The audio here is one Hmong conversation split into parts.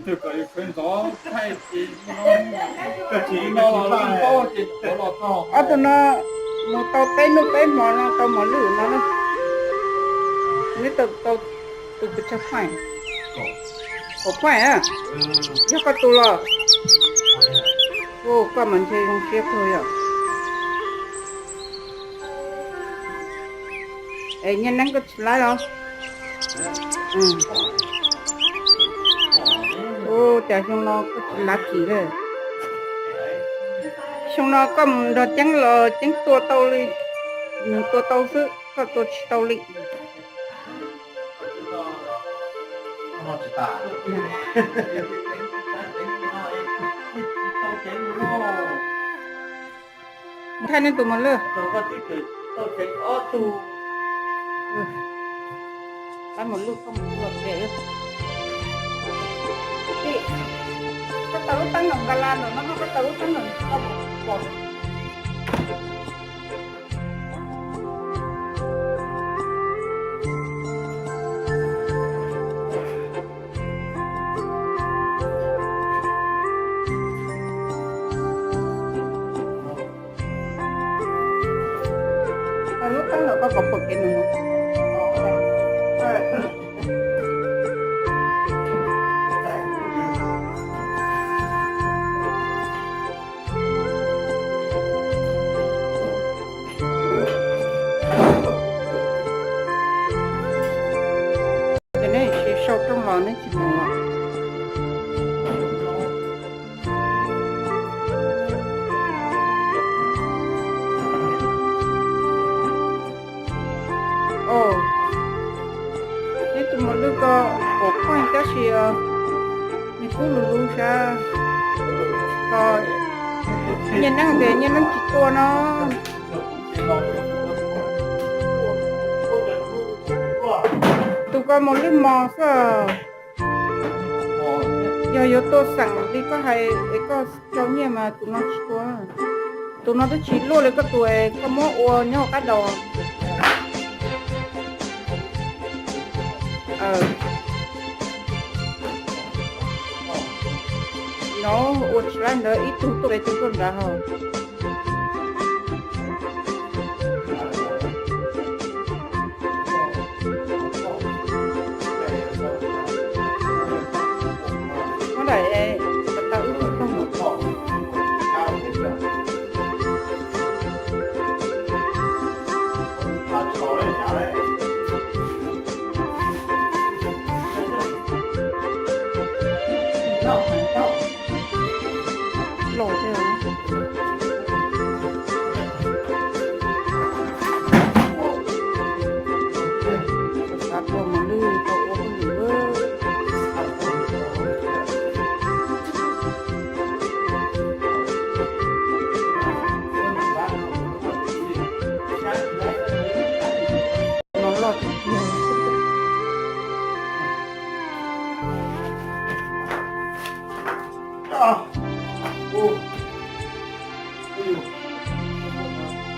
Ob tug no mus tau peb hnub peb hmo no tau mos lwj no na. Neb tau tus pes tsawg phaij? Kaum phaij a? Yog koj tus los? Koj mas ntshe zoo siab kawg yom. Es Nyiaj Neeb koj tsis laib los? Ua cas xyoo no koj tsis laib kiag li? Xyoo no koj mus nrog Ceeb los Ceeb tua tau li, nws tua tau xwb, koj tua tsis tau li. Mus thaij nej tus mos lwj. Thaij mos lwj koj mus ua pem. Koj tau lub teeb no nqa la ntawm no, koj tau lub teeb no koj mus pom. Lub teeb no koj kom pom kev nws. Ces neb tsis sau rooj los neb tsis mus los. Neb tus mos lwj ko kaum phaij tab sis nws kub lug lug sab ko. Nyiaj Neeb tias Nyiaj Neeb tsis tua no. Tus ko mos lwj mos xwb. Yog yuav tua xeem li koj hais es koj tso nyiaj mas tus no tsis tua. Tus no twb tsis luaj li koj tus es koj muab ua nyob hauv qab dos. No ua tsis laib ntawd ib tug tuaj pem tus tuaj nrad hos. Muab daim tau wb tug tag. Los thiab. Xav tua mos lwj tau ua hauj lwm. No loj tiag tiag.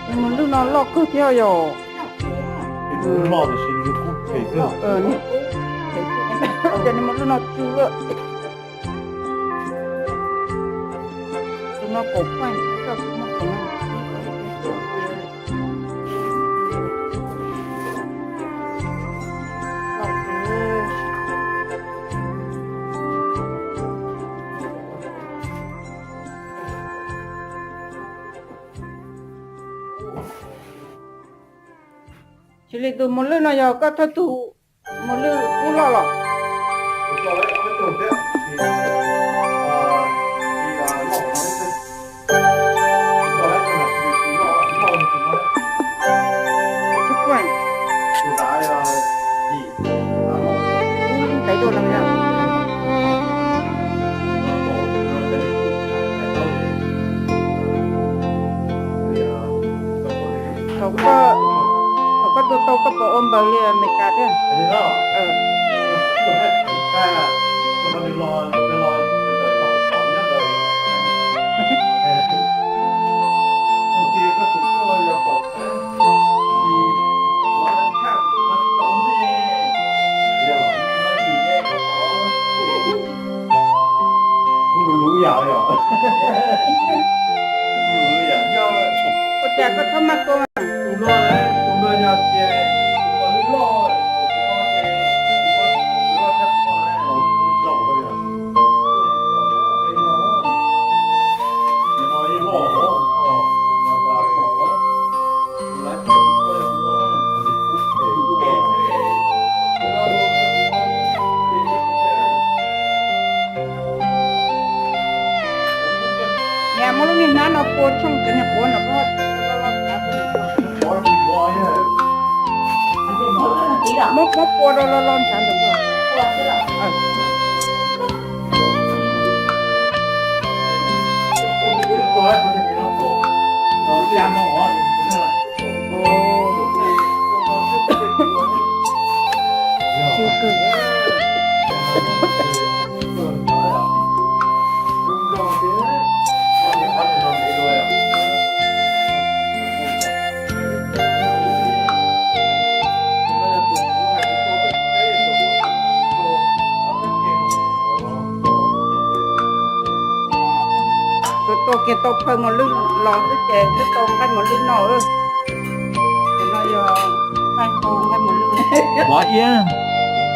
Nws mos lwj no loj kawg thiab yom. Ces nws mos lwj no tsw lawm. Tus no kaum phaij, koj muab kaum no. Tsis li tus mos lwj no yog koj thawj tug mos lwj kub loj los? Tsis puaj. Ib ntev dua lawm. Thaum koj, thaum koj tua tau koj puas ua npaws li Amelikas thiab? Ua cas koj txhob maj kua? Niam, muab lub niag hnab no pua tshooj cov niag quav no. Muab, muab pua rau lo lo ntshav ntawm ko. Tus tuaj kiag tau phawj mos lwj los xwb ces twb tau nqaij mos lwj noj. Tus no yog nqaij qau nqaij mos lwj. Pov iab.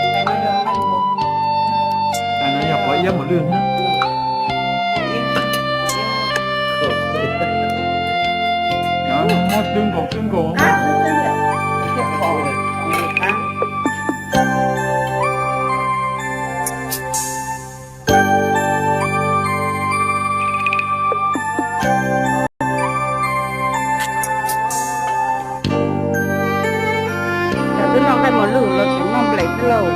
Tus no yog nqaij mos, tus no yog pov iab mos lwj. Muab twb nkaus twb nkaus. Cov twb noj nqaij mos lwj los tseem noj nplej xwb lauj.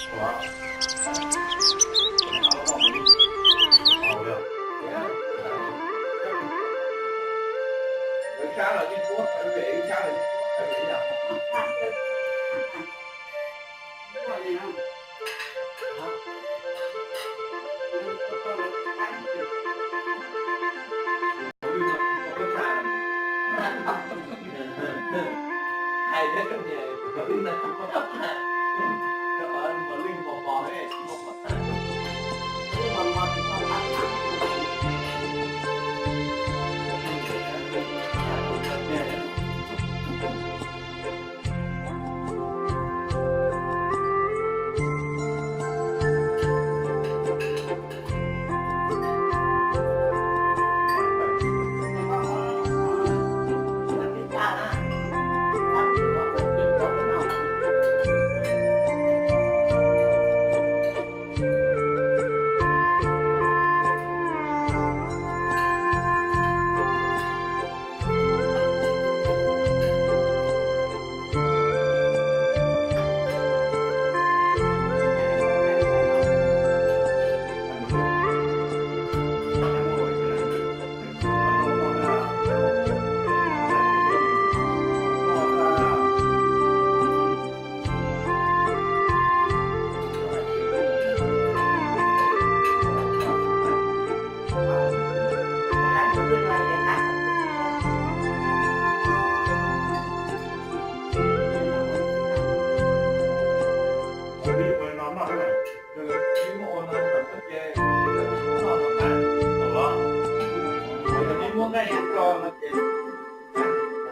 Ua no,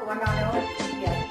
ua no,